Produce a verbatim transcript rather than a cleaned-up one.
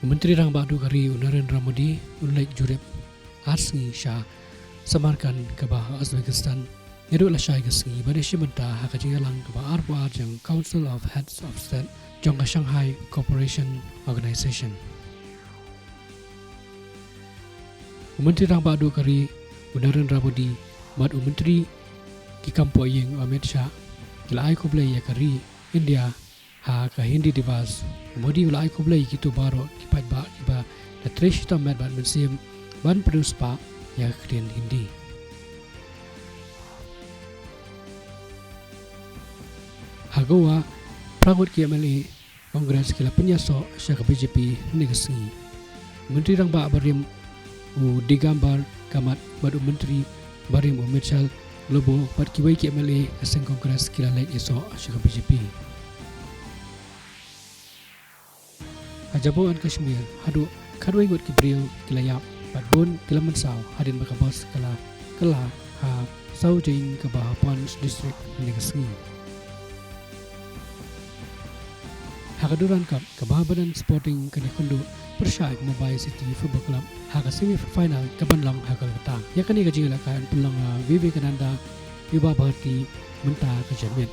U Myntri Rangbah Duh ka ri u Narendra Modi un leit jurip ar sngi sha Samarkand kaba ha Uzbekistan naduh lashai ka sngi ban ïashim bynta ha ka jingïalang kaba arphew ar jong Council of Heads of State jong ka Shanghai Cooperation Organization. U Myntri Rangbah Duh ka ri u Narendra Modi bad u Myntri ki kam poh ïing u Amit Shah ki la ai khublei ïa ka ri India ha ka Hindi Diwas. U Modi u la ai khublei ïa kito baroh ki paidbah kiba la trei shitom met bad mynsiem ban pynriewspah ïa ka ktien Hindi. Ha Goa, phra ngut ki M L A Congress ki la pynïasoh sha ka B J P hynne ka sngi. U Myntri Rangbah barim u Digambar Kamath bad u Myntri barim u Michel Lobo bad kiwei ki M L A ka seng Congress ki la leit ïasoh sha ka B J P. Ha Jammu and Kashmir, haduh khatwei ngut ki briew ki la ïap bad bun ki la mynsaw hadien ba ka bos ka la kylla ha saw jingïing kaba ha Poonch District hynne ka sngi. Ha ka Durand Cup, ka Mohammedan Sporting kan ïakynduh pyrshah ïa ka Mumbai City Football Club ha ka semi final kaban long ha Kolkata. Ïa kane ka jingïalehkai yn pynlong ha Vivekananda Yuva Bharati mynta ka janmiet.